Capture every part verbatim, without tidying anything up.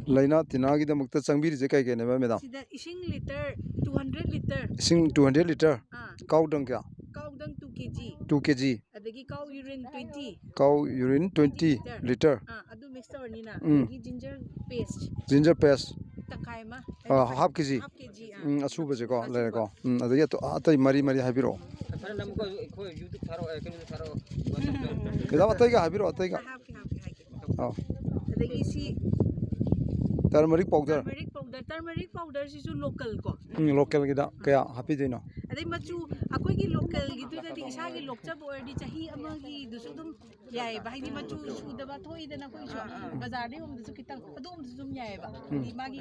ꯂꯥꯏꯅꯥ ꯇꯤꯟꯅꯥꯒꯤꯗꯃꯛꯇ ꯆꯪꯕꯤꯔꯤꯁꯦ ꯀꯩ ꯀꯩꯅꯦꯕ, ꯃꯦꯗꯥꯝ? ꯁꯤꯗ ꯏꯁꯤꯡ ꯂꯤꯇꯔ ꯇꯨ ꯍꯟꯗ꯭ꯔꯦꯠ ꯂꯤꯇꯔ꯫ ꯏꯁꯤꯡ ꯇꯨ ꯍꯟꯗ꯭ꯔꯦꯠ ꯂꯤꯇꯔ꯫ ꯑꯥ꯫ Cow dung ꯀꯌꯥ? Cow dung two K G. Two K G. ꯑꯗꯒꯤ cow urine twenty. Cow urine twenty litre. ꯑꯥ, ꯑꯗꯨ ꯃꯤꯛꯁ ꯇꯧꯔꯅꯤꯅ꯫ ꯎꯝ꯫ ꯑꯗꯒꯤ ginger paste꯫ Ginger paste꯫ ꯇꯪꯈꯥꯏ ꯑꯃ꯫ ꯑꯥ, half ꯀꯦ ꯖꯤ꯫ Half ꯀꯦ G, ꯑꯥ꯫ ꯎꯝ, ꯑꯁꯨꯕꯁꯦꯀꯣ, ꯑꯁꯨꯕ꯫ ꯂꯩꯔꯦꯀꯣ꯫ ꯎꯝ, ꯑꯗꯒꯤ ꯑꯇꯣ-, ꯑꯇꯩ ꯃꯔꯤ ꯃꯔꯤ ꯍꯥꯏꯕꯤꯔꯛꯑꯣ꯫ ꯐꯖꯅ ꯑꯃꯨꯛꯀ ꯑꯩꯈꯣꯏ YouTube ꯊꯥꯔꯛꯑꯣ, ꯑꯦ, ꯀꯩꯅꯣꯗ ꯊꯥꯔꯛꯑꯣ, WhatsApp-ꯇ꯫ ꯃꯦꯗꯥꯝ, ꯑꯇꯩꯒ ꯍꯥꯏꯕꯤꯔꯛꯑꯣ, ꯑꯇꯩꯒ꯫ ꯍꯥꯞꯀꯦ, ꯍꯥꯞꯀꯦ, ꯍꯥꯏꯒꯦ꯫ ꯑꯥꯎ꯫ ꯑꯗꯒꯤ ꯁꯤ turmeric powder꯫ Turmeric powder, turmeric powder-ꯁꯤꯁꯨ local ꯀꯣ꯫ ꯎꯝ, local-ꯒꯤꯗ ꯀꯌꯥ ꯍꯥꯞꯄꯤꯗꯣꯏꯅꯣ? ꯑꯗꯩ ꯃꯆꯨ, ꯑꯩꯈꯣꯏꯒꯤ local-ꯒꯤꯗꯨꯗꯗꯤ ꯏꯁꯥꯒꯤ ꯂꯣꯛꯆꯕ ꯑꯣꯏꯔꯗꯤ ꯆꯍꯤ ꯑꯃꯒꯤꯗꯨꯁꯨ ꯑꯗꯨꯝ ꯌꯥꯏꯑꯕ, ꯍꯥꯏꯗꯤ ꯃꯆꯨ ꯁꯨꯗꯕ ꯊꯣꯛꯏꯗꯅ ꯑꯩꯈꯣꯏꯁꯨ, ꯕꯖꯥꯔꯗ ꯌꯣꯟꯕꯗꯁꯨ ꯈꯤꯇꯪ, ꯑꯗꯨꯒꯨꯝꯕꯁꯨ ꯑꯗꯨꯝ ꯌꯥꯏꯑꯕ꯫ ꯎꯝ꯫ ꯍꯥꯏꯗꯤ ꯃꯥꯒꯤ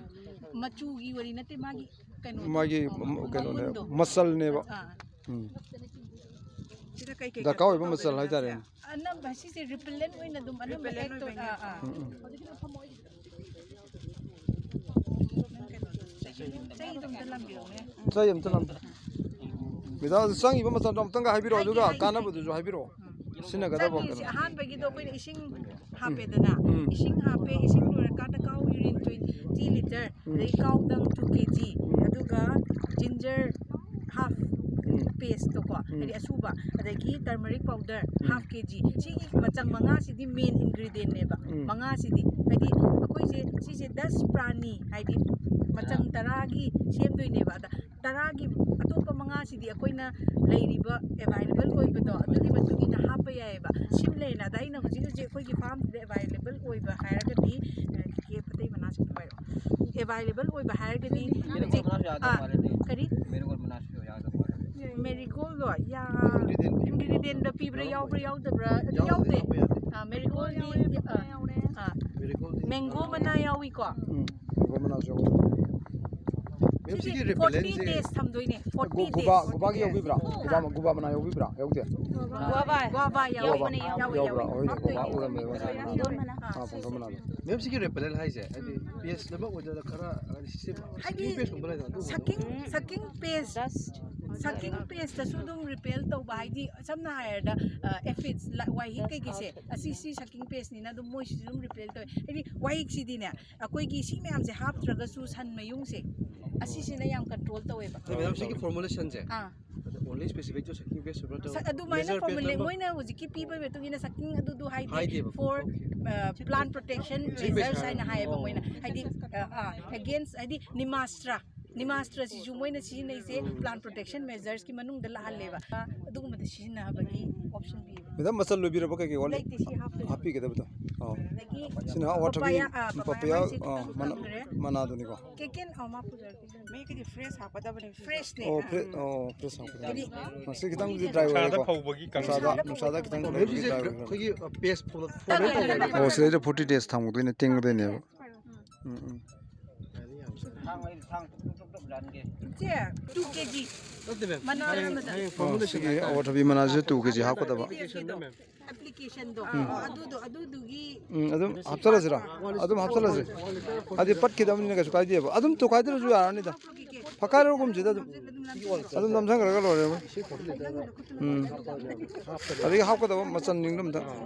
ꯃꯆꯨꯒꯤ ꯋꯥꯔꯤ ꯅꯠꯇꯦ, ꯃꯥꯒꯤ ꯀꯩꯅꯣꯗꯣ, ꯃꯥꯒꯤ, ꯎꯝ, ꯀꯩꯅꯣꯅꯦ, ꯃꯒꯨꯟꯗꯣ꯫ ꯃꯆꯜꯅꯦꯕ꯫ ꯑꯥ꯫ ꯎꯝ꯫ ꯁꯤꯗ ꯀꯩ ꯀꯩ ꯗꯔꯀꯥꯔ ꯑꯣꯏꯕ ꯀꯩꯅꯣ ꯃꯆꯜ ꯇꯧꯗꯣꯏꯅꯣ ꯍꯥꯏꯇꯥꯔꯦꯅꯦ꯫ ꯃꯥꯁꯦ? ꯑꯅꯝꯕ ꯁꯤꯁꯦ repellent ꯑꯣꯏꯅ ꯑꯗꯨꯝ ꯑꯅꯝꯕ repellent act ꯇꯧ-, ꯑꯣꯏꯕ ꯑꯥ, ꯑꯥ꯫ ꯎꯝ, ꯎꯝ꯫ ꯆꯩꯗꯣ ꯑꯝꯇ ꯂꯝꯕꯤꯔꯛꯎꯅꯦ꯫ ꯆꯩ ꯑꯝꯇ ꯂꯝꯕꯤꯔꯛꯎ꯫ ꯃꯦꯗꯥꯝ, ꯑꯗꯨ ꯆꯪꯉꯤꯕ ꯃꯇꯝꯗꯣ ꯑꯝꯇꯪꯒ ꯍꯥꯏꯕꯤꯔꯛꯑꯣ, ꯍꯥꯏꯒꯦ, ꯑꯗꯨꯒ ꯍꯥꯏꯒꯦ, ꯀꯥꯟꯅꯕꯗꯨꯁꯨ ꯍꯥꯏꯕꯤꯔꯛꯑꯣ꯫ ꯎꯝ꯫ ꯁꯤꯖꯤꯟꯅꯒꯗꯕ ꯆꯪꯉꯤꯁꯦ ꯀꯩꯅꯣ꯫ ꯑꯍꯥꯟꯕꯒꯤꯗꯣ ꯑꯩꯈꯣꯏꯅ ꯏꯁꯤꯡ ꯍꯥꯞꯄꯦꯗꯅ, ꯎꯝ꯫ ꯏꯁꯤꯡ ꯍꯥꯞꯄꯦ, ꯏꯁꯤꯡ ꯂꯣꯏꯔꯀꯥꯟꯗ cow urine ꯇ꯭ꯋꯦꯟꯇꯤ ꯂꯤꯇꯔ, ꯎꯝ꯫ ꯑꯗꯩ cow dung two K G, ꯎꯝ꯫ ꯑꯗꯨꯒ ginger half ꯎꯝ꯫ Paste-ꯇꯣꯀꯣ, ꯎꯝ꯫ ꯍꯥꯏꯗꯤ ꯑꯁꯨꯕ, ꯑꯗꯒꯤ turmeric powder ꯎꯝ꯫ Half ꯀꯦ ꯖꯤ꯫ ꯁꯤꯒꯤ ꯃꯆꯪ ꯃꯉꯥꯁꯤꯗꯤ main ingredient-ꯅꯦꯕ꯫ ꯎꯝ꯫ ꯃꯉꯥꯁꯤꯗꯤ ꯍꯥꯏꯗꯤ ꯑꯩꯈꯣꯏꯁꯦ ꯁꯤꯁꯦ ꯗꯁ ꯄ꯭ꯔꯥꯅꯤ ꯍꯥꯏꯗꯤ ꯃꯆꯪ ꯇꯔꯥꯒꯤ ꯁꯦꯝꯗꯣꯏꯅꯦꯕ꯫ ꯑꯗ ꯇꯔꯥꯒꯤ ꯑꯇꯣꯞꯄ ꯃꯉꯥꯁꯤꯗꯤ ꯑꯩꯈꯣꯏꯅ ꯂꯩꯔꯤꯕ available ꯑꯣꯏꯕꯗꯣ ꯑꯗꯨꯒꯤ ꯃꯇꯨꯡ ꯏꯟꯅ ꯍꯥꯞꯄ ꯌꯥꯏꯑꯕ꯫ ꯁꯤꯝ ꯂꯩꯔꯦꯅ꯫ ꯑꯗ ꯑꯩꯅ ꯍꯧꯖꯤꯛ ꯍꯧꯖꯤꯛ ꯑꯩꯈꯣꯏꯒꯤ farm-ꯁꯤꯗ available ꯑꯣꯏꯕ ꯍꯥꯏꯔꯒꯗꯤ, ꯑ, ꯀꯦ ꯐꯇꯩ ꯃꯅꯥꯁꯤꯡꯗꯣ ꯄꯥꯏꯔꯛꯑꯣ꯫ Available ꯑꯣꯏꯕ ꯍꯥꯏꯔꯒꯗꯤ ꯃꯦꯔꯤꯒꯣꯜ ꯍꯧꯖꯤꯛ, ꯃꯅꯥꯁꯨ ꯌꯥꯗꯧ ꯑꯥ, ꯃꯥꯜꯂꯦꯅꯦ꯫ ꯀꯔꯤ? ꯃꯦꯔꯤꯒꯣꯜ ꯃꯅꯥꯁꯨ ꯌꯥꯗꯧ ꯃꯥꯜꯂꯦ꯫ ꯃꯦꯔꯤꯒꯣꯜꯗꯣ ꯌꯥ-, ingredient-ꯇ ꯄꯤꯕ꯭ꯔꯥ, ꯌꯥꯎꯕ꯭ꯔꯥ ꯌꯥꯎꯗꯕ꯭ꯔꯥ? ꯑꯗꯨ ꯌꯥꯎꯗꯦ꯫ ꯌꯥꯎꯗꯦ, ꯍꯥꯞꯄ ꯌꯥꯗꯦ꯫ ꯑꯥ, ꯃꯦꯔꯤꯒꯣꯜꯗꯤ, ꯑꯥ, ꯑꯥ, ꯃꯦꯔꯤꯒꯣꯜꯗꯤ mango ꯃꯅꯥ ꯌꯥꯎꯏꯀꯣ꯫ ꯎꯝ, ꯃꯦꯔꯤꯒꯣꯜ ꯃꯅꯥꯁꯨ ꯌꯥꯎꯏ꯫ ꯃꯦꯝ, ꯁꯤꯁꯦ ꯁꯤꯒꯤ forty repellent-ꯁꯦ days ꯊꯝꯗꯣꯏꯅꯦ, forty ꯒꯨ-, ꯒꯨꯕꯥ, days꯫ ꯒꯨꯕꯥꯒꯤ ꯌꯥꯎꯕꯤꯕ꯭ꯔꯥ? ꯎꯝ꯫ ꯒꯨꯕꯥ, ꯒꯨꯕꯥ ꯃꯅꯥ ꯌꯥꯎꯕꯤꯕ꯭ꯔꯥ? ꯌꯥꯎꯗꯦ? ꯒꯨꯕꯥ꯫ ꯒꯨꯕꯥ ꯌꯥꯎꯕꯅꯦ, ꯌꯥꯎꯕꯅꯦ꯫ ꯌꯥꯎꯕ꯭ꯔꯥ? ꯌꯥꯎꯕꯅꯦ, ꯍꯣꯏꯅꯦ, ꯒꯨꯕꯥ ꯎꯔꯝꯃꯦ꯫ ꯑꯥ, ꯄꯨꯡꯗꯣꯟ ꯃꯅꯥ꯫ ꯃꯦꯝ, ꯁꯤꯒꯤ repellent ꯍꯥꯏꯁꯦ, ꯍꯥꯏꯗꯤ, ꯎꯝ꯫ Pest ꯂꯣꯏꯅꯃꯛ ꯑꯣꯏꯗꯣꯏꯔꯥ? ꯈꯔ, ꯍꯥꯏꯗꯤ, ꯁꯤ ꯍꯥꯏꯗꯤ, sucking pest-ꯀꯨꯝꯕ ꯂꯩꯗꯅ, ꯑꯗꯨꯒꯨꯝꯕꯗꯣ? Sucking, sucking pest꯫ Dust꯫ Sucking pestꯇꯁꯨ ꯑꯗꯨꯝ repel ꯇꯧꯕ, ꯍꯥꯏꯗꯤ ꯁꯝꯅ ꯍꯥꯏꯔꯕꯗ aphids, ꯋꯥꯍꯤꯛ ꯀꯩꯀꯩꯁꯦ, ꯑꯁꯤ ꯁꯤ sucking pestꯅꯤꯅ ꯑꯗꯨꯝ ꯃꯣꯏꯁꯤꯁꯨ ꯑꯗꯨꯝ repel ꯇꯧꯋꯦ꯫ ꯍꯥꯏꯗꯤ ꯋꯥꯍꯤꯛꯁꯤꯗꯤꯅꯦ, ꯑꯩꯈꯣꯏꯒꯤ ꯁꯤ ꯃꯌꯥꯝꯁꯦ ꯍꯥꯞꯇ꯭ꯔꯒꯁꯨ ꯁꯟ ꯃꯌꯨꯡꯁꯦ ꯑꯁꯤꯁꯤꯅ ꯌꯥꯝ control ꯇꯧꯋꯦꯕ꯫ ꯑꯗꯣ ꯃꯦꯗꯥꯝ, ꯁꯤꯒꯤ formulationꯁꯦ ꯑꯥ ꯑꯗ only specific to sucking pest ꯅꯠꯇ꯭ꯔꯒ ꯁ- ꯑꯗꯨꯃꯥꯏꯅ measure ꯐꯣꯔꯃꯨꯂꯦ ꯄꯦꯇꯔꯟ ꯃꯣꯏꯅ ꯍꯧꯖꯤꯛꯀꯤ ꯄꯤꯕ ꯃꯇꯨꯡ ꯏꯟꯅ sucking ꯑꯗꯨꯗꯨ ꯍꯥꯏꯗꯦ꯫ ꯍꯥꯏꯗꯦꯕ꯫ For okay. Plant protection measures ꯍꯥꯏꯅ ꯍꯥꯏꯌꯦꯕ ꯃꯣꯏꯅ, ꯍꯥꯏꯗꯤ ꯑ, ꯑ, against, ꯍꯥꯏꯗꯤ ꯅꯤꯃꯥꯁꯇ꯭ꯔꯥ, ꯅꯤꯃꯥꯁꯇ꯭ꯔꯥꯁꯤꯁꯨ ꯃꯣꯏꯅ ꯁꯤꯖꯤꯟꯅꯩꯁꯦ plant protection measuresꯀꯤ ꯃꯅꯨꯡꯗ ꯂꯥꯛꯍꯜꯂꯦꯕ꯫ ꯑ, ꯑꯗꯨꯒꯨꯝꯕꯗ ꯁꯤꯖꯤꯟꯅꯕꯒꯤ option ꯄꯤꯌꯦꯕ꯫ ꯃꯦꯗꯥꯝ, ꯃꯆꯜ ꯂꯣꯏꯕꯤꯔꯕ ꯀꯩꯀꯩ ꯋꯥꯠꯂꯤ? ꯂꯩꯇꯦ, ꯁꯤ ꯍꯥꯞꯇꯣꯏꯅꯦ꯫ ꯍꯥꯞꯄꯤꯒꯗꯕꯗꯣ꯫ ꯑꯣ꯫ ꯑꯗꯒꯤ ꯁꯤꯅ ꯑꯋꯥꯊꯕꯤ, papaya, ꯑ, papaya ꯄꯄꯌꯥ, ꯃꯥꯏꯁꯦ ꯑ, ꯈꯤꯇꯪ ꯃꯅꯥ-, ꯊꯝꯈ꯭ꯔꯦ꯫ ꯃꯅꯥꯗꯨꯅꯤꯀꯣ꯫ ꯀꯦꯀꯦꯟ, ꯑ, ꯃꯥ ꯄꯨꯖꯔꯛꯀꯦ꯫ ꯃꯤꯒꯤꯗꯤ fresh ꯍꯥꯞꯀꯗꯕꯅꯦ꯫ Freshꯅꯦ꯫ ꯑꯣ, ꯐ꯭ꯔꯦ-, ꯑꯣ, fresh ꯍꯥꯞꯀꯗꯕꯅꯤ꯫ ꯍꯥꯏꯗꯤ ꯃꯁꯤ ꯈꯤꯇꯪꯗꯤ dry ꯅꯨꯡꯁꯥꯗ ꯑꯣꯏꯌꯦꯀꯣ꯫ ꯐꯧꯕꯒꯤ ꯀꯪ- ꯅꯨꯡꯁꯥꯗ, ꯅꯨꯡꯁꯥꯗ ꯈꯤꯇꯪ ꯃꯦꯗꯥꯝ, ꯁꯤꯁꯦ dry ꯑꯣꯏꯕ꯫ ꯑꯩꯈꯣꯏꯒꯤ, ꯑ, paste ꯐꯣ-, ꯇꯧꯔꯦ, formulate ꯇꯧꯔꯦ꯫ ꯇꯧꯔꯦ꯫ ꯑꯣ, ꯁꯤꯗꯩꯗ forty days ꯊꯝꯃꯨꯗꯣꯏꯅꯦ, ꯇꯤꯡꯗꯣꯏꯅꯦꯕ꯫ ꯎꯝ, ꯎꯝ꯫ ꯏꯆꯦ, two ꯀꯦ ꯖꯤ꯫ ꯅꯠꯇꯦ, ꯃꯦꯝ꯫ ꯃꯅꯥ ꯍꯌꯦꯡ, ꯑꯃꯗ꯫ ꯍꯌꯦꯡ ꯑꯣ, formulation ꯁꯤꯒꯤ ꯍꯥꯏꯇꯥꯔꯦ꯫ ꯑꯋꯥꯊꯕꯤ ꯃꯅꯥꯁꯦ two ꯀꯦ ꯖꯤ ꯍꯥꯞꯀꯗꯕ꯫ Applicationꯗꯣ꯫ ꯎꯝ꯫ ꯑꯗꯨꯗꯣ, ꯑꯗꯨꯗꯨꯒꯤ ꯎꯝ, ꯑꯗꯨꯝ ꯍꯥꯞꯆꯜꯂꯁꯤꯔꯥ? ꯑꯗꯨꯝ ꯍꯥꯞꯆꯜꯂꯁꯤ꯫ ꯍꯥꯏꯗꯤ ꯄꯠꯈꯤꯗꯕꯅꯤꯅ ꯀꯩꯁꯨ ꯀꯥꯏꯗꯦꯕ꯫ ꯑꯗꯨꯝ ꯇꯣꯈꯥꯏꯗ꯭ꯔꯁꯨ ꯌꯥꯔꯅꯤꯗ꯫ ꯐꯀꯥꯏꯔꯒꯨꯝꯁꯤꯗ ꯑꯗꯨꯝ꯫ ꯑꯗꯨꯝ ꯅꯝꯁꯤꯟꯈ꯭ꯔꯒ ꯂꯣꯏꯔꯦ꯫ ꯎꯝ꯫ ꯑꯗꯒꯤ ꯍꯥꯞꯀꯗꯕ ꯃꯆꯜꯁꯤꯡꯗꯣ ꯑꯝꯇ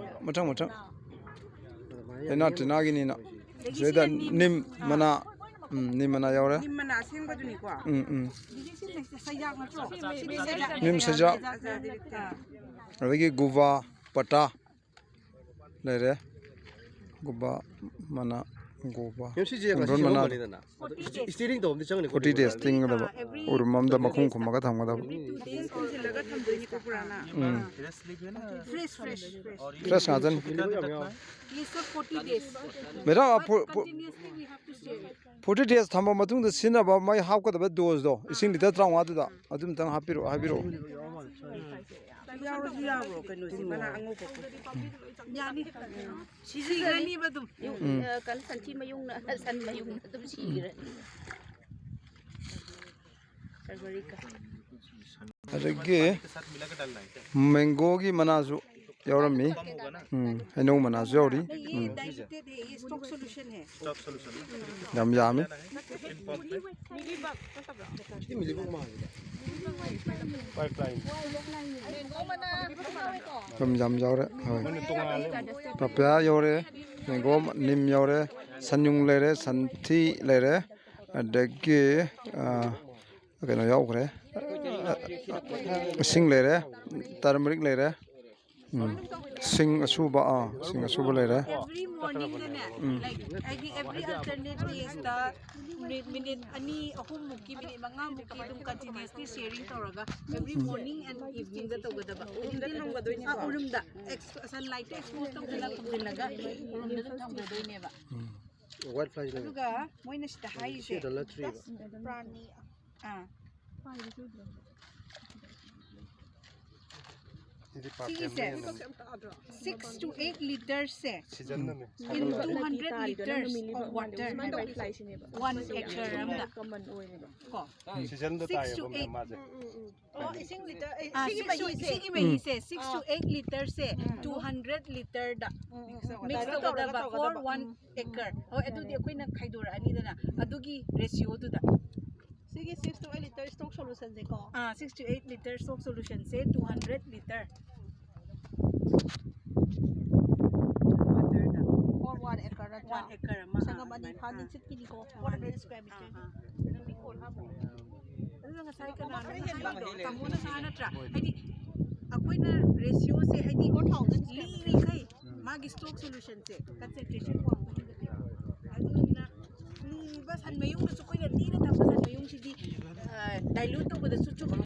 ꯃꯊꯪ ꯃꯊꯪ꯫ ꯂꯩꯅꯥ ꯇꯤꯟꯅꯥꯒꯤꯅꯤꯅ꯫ ꯑꯗꯒꯤ ꯁꯤꯗ ꯁꯤꯅ ꯅꯤꯝ, ꯅꯤꯝ ꯃꯅꯥ꯫ ꯎꯝ, ꯅꯤꯝ ꯃꯅꯥ ꯌꯥꯎꯔꯦ꯫ ꯅꯤꯝ ꯃꯅꯥ ꯑꯁꯦꯡꯕꯗꯨꯅꯤꯀꯣ꯫ ꯎꯝ, ꯎꯝ꯫ ꯑꯗꯒꯤ ꯁꯤ ꯁꯩꯌꯥꯛ ꯅꯠꯇ꯭ꯔꯣ? ꯁꯤꯗꯤ ꯁꯩꯌꯥꯛ꯫ ꯅꯤꯝ ꯁꯩꯌꯥꯛ꯫ ꯑꯥ꯫ ꯑꯗꯒꯤ ꯒꯨꯕꯥ ꯄꯇꯥ ꯂꯩꯔꯦ꯫ ꯒꯨꯕꯥ ꯃꯅꯥ, ꯒꯨꯕꯥ꯫ ꯃꯦꯝ, ꯁꯤꯁꯦ ꯄꯨꯡꯗꯣꯟ ꯉꯁꯤ ꯃꯅꯥ꯫ ꯁꯦꯝꯃꯝꯕꯅꯤꯗꯅ꯫ ꯑꯗꯣ ꯏꯁ-, steering ꯇꯧꯕꯗꯤ ꯆꯪꯒꯅꯤꯀꯣ꯫ Forty days ꯇꯤꯡꯒꯗꯕ꯫ ꯑꯥ, every ꯎꯔꯨꯝ ꯑꯃꯗ ꯃꯈꯨꯝ ꯈꯨꯝꯃꯒ ꯊꯝꯒꯗꯕ꯫ Two days ꯊꯝꯖꯤꯜꯂꯒ ꯊꯝꯗꯣꯏꯅꯤꯀꯣ ꯄꯨꯔꯥꯅ꯫ ꯎꯝ꯫ Fresh, fresh, fresh꯫ Fresh ꯉꯥꯛꯇꯅꯤ꯫ At least for forty days꯫ Madam, ꯑ, But ꯐꯣ-, ꯐꯣ-, continuously we have to stir it꯫ Forty days ꯊꯝꯕ ꯃꯇꯨꯡꯗ ꯁꯤꯖꯤꯟꯅꯕ ꯃꯥꯏ ꯍꯥꯞꯀꯗꯕ doseꯗꯣ, ꯏꯁꯤꯡ litre ꯇꯔꯥꯃꯉꯥꯗꯨꯗ ꯑꯗꯨꯝꯇꯪ ꯍꯥꯞꯄꯤꯔꯛꯑꯣ, ꯍꯥꯏꯕꯤꯔꯛꯑꯣ꯫ ꯌꯥꯎꯔꯁꯨ ꯌꯥꯕ꯭ꯔꯣ? ꯀꯩꯅꯣꯁꯦ, ꯃꯅꯥ ꯑꯉꯧꯕ꯫ ꯌꯥꯅꯤ꯫ ꯁꯤꯖꯤꯟꯅꯅꯤꯕ ꯑꯗꯨꯝ꯫ ꯎꯝ꯫ ꯑ, ꯀꯩꯅꯣ, ꯁꯟꯊꯤ ꯃꯌꯨꯡꯅ, ꯁꯟ ꯃꯌꯨꯡꯅ ꯑꯗꯨꯝ ꯁꯤꯈ꯭ꯔꯦ꯫ Turmeric꯫ ꯑꯗꯒꯤ mangoꯒꯤ ꯃꯅꯥꯁꯨ ꯌꯥꯎꯔꯝꯃꯤ꯫ ꯎꯝ, ꯍꯩꯅꯧ ꯃꯅꯥꯁꯨ ꯌꯥꯎꯔꯤ꯫ ꯎꯝ꯫ Diluted है, ये stock solution है। ꯌꯥꯝ ꯌꯥꯝꯃꯤ꯫ ꯁꯤꯗꯤ ꯃꯤꯂꯤꯕꯥꯒ ꯃꯥꯜꯂꯤꯗ꯫ ꯁꯨꯝ ꯌꯥꯝ ꯌꯥꯎꯔꯦ꯫ ꯍꯣꯏ꯫ ꯄꯥꯄꯌꯥ ꯌꯥꯎꯔꯦ, ꯃꯦꯡꯒꯣ, ꯅꯤꯝ ꯌꯥꯎꯔꯦ, ꯁꯟꯌꯨꯡ ꯂꯩꯔꯦ, ꯁꯟꯊꯤ ꯂꯩꯔꯦ, ꯑꯗꯒꯤ, ꯑ, ꯀꯩꯅꯣ ꯌꯥꯎꯈ꯭ꯔꯦ, ꯑ, ꯏꯁꯤꯡ ꯂꯩꯔꯦ, ꯇꯔꯃꯔꯤꯛ ꯂꯩꯔꯦ, ꯎꯝ, ꯁꯤꯡ ꯑꯁꯨꯕ, ꯑꯥ, ꯁꯤꯡ ꯑꯁꯨꯕ ꯂꯩꯔꯦ꯫ Every morningꯗꯅꯦ, ꯎꯝ꯫ Like, ꯍꯥꯏꯗꯤ every alternate daysꯇ ꯃꯤ-, ꯃꯤꯅꯤꯠ ꯑꯅꯤ, ꯑꯍꯨꯝꯃꯨꯛꯀꯤ, ꯃꯤꯅꯤꯠ ꯃꯉꯥꯃꯨꯛꯀꯤ ꯑꯗꯨꯝ continuously sharing ꯇꯧꯔꯒ every morning and eveningꯗ ꯇꯧꯒꯗꯕ꯫ ꯎꯔꯨꯝꯗ ꯊꯝꯒꯗꯣꯏꯅꯦꯕ? ꯑꯥ, ꯎꯔꯨꯝꯗ꯫ Ex-, sunlightꯇ expose ꯇꯧꯗꯅ ꯊꯝꯖꯤꯜꯂꯒ ꯎꯔꯨꯝꯗ ꯑꯗꯨꯝ ꯊꯝꯒꯗꯣꯏꯅꯦꯕ꯫ ꯎꯝ꯫ White fly ꯂꯩꯕ? ꯑꯗꯨꯒ ꯃꯣꯏꯅ ꯁꯤꯗ ꯍꯥꯏꯔꯤꯁꯦ꯫ ꯁꯤꯗ ꯅꯠꯇ꯭ꯔꯤꯕ? ꯄ꯭ꯔꯥꯅꯤ꯫ ꯑꯥ꯫ ꯁꯤꯗꯤ ꯁꯤꯒꯤꯁꯦ꯫ Six to eight litersꯁꯦ꯫ Seasonꯅꯅꯦ꯫ In two hundred liters of water ꯍꯥꯏꯕ꯫ One acre ꯑꯃꯗ꯫ ꯀꯣ꯫ Seasonꯗ Six to ꯇꯥꯏꯌꯦꯕ, eight꯫ ꯃꯦꯝ, ꯃꯥꯁꯦ꯫ ꯑꯣ, ꯏꯁꯤꯡ ꯂꯤꯇꯔ, ꯑꯦ, ꯑꯣ, ꯁꯤꯒꯤ six to, ꯃꯍꯤꯁꯦ꯫ ꯁꯤꯒꯤ ꯃꯍꯤꯁꯦ, six to ah. Eight litreꯁꯦ um. Two hundred literꯗ um, um. Mix ꯇꯧꯒꯗꯕ ꯇꯧꯔꯒ for ꯇꯧꯒꯗꯕ꯫ One ꯎꯝ꯫ Acre꯫ ꯍꯣꯏ, ꯑꯗꯨꯗꯤ ꯑꯩꯈꯣꯏꯅ ꯈꯥꯏꯗꯣꯔꯛꯑꯅꯤꯗꯅ, ꯑꯗꯨꯒꯤ ratioꯗꯨꯗ꯫ ꯁꯤꯒꯤ six to eight liter stock solutionꯁꯦꯀꯣ꯫ Ah, six to eight liter stock solutionꯁꯦ two hundred liter꯫ Waterꯗ꯫ For one acre ꯅꯠꯇ꯭ꯔꯥ? One acre ꯑꯃ, ꯁꯪꯒꯝ ꯑꯥ, ꯑꯅꯤ ꯑꯗꯨꯃꯥꯏꯅ꯫ ꯐꯥ ꯑꯥ꯫ ꯅꯤꯡꯆꯤꯠꯀꯤꯅꯤꯀꯣ꯫ ꯑꯥ, ꯃꯥꯅꯦ꯫ Four hundred square meter꯫ ꯑꯥ, ꯑꯥ꯫ ꯑꯗꯨꯒ ꯉꯁꯥꯏ ꯀꯅꯥꯅꯣ ꯍꯥꯏꯗꯣ? ꯇꯥꯃꯣꯅ ꯉꯥꯏꯍꯥꯛ ꯅꯠꯇ꯭ꯔꯥ? ꯍꯥꯏꯗꯤ ꯑꯩꯈꯣꯏꯅ ratioꯁꯦ ꯍꯥꯏꯗꯤ ꯂꯤꯔꯤꯈꯩ ꯃꯥꯒꯤ stock solutionꯁꯦ concentration ꯋꯥꯡꯕ ꯍꯦꯟꯒꯠꯂꯦꯕ꯫ ꯑꯗꯨꯅ ꯂꯤꯔꯤꯕ ꯁꯟ ꯃꯌꯨꯡꯗꯨꯁꯨ ꯑꯩꯈꯣꯏꯅ ꯂꯤꯔ ꯊꯝꯕ ꯁꯟ ꯃꯌꯨꯡꯁꯤꯗꯤ, ꯑ, dilute ꯇꯧꯕꯗꯁꯨ ꯆꯨꯝꯃꯤ꯫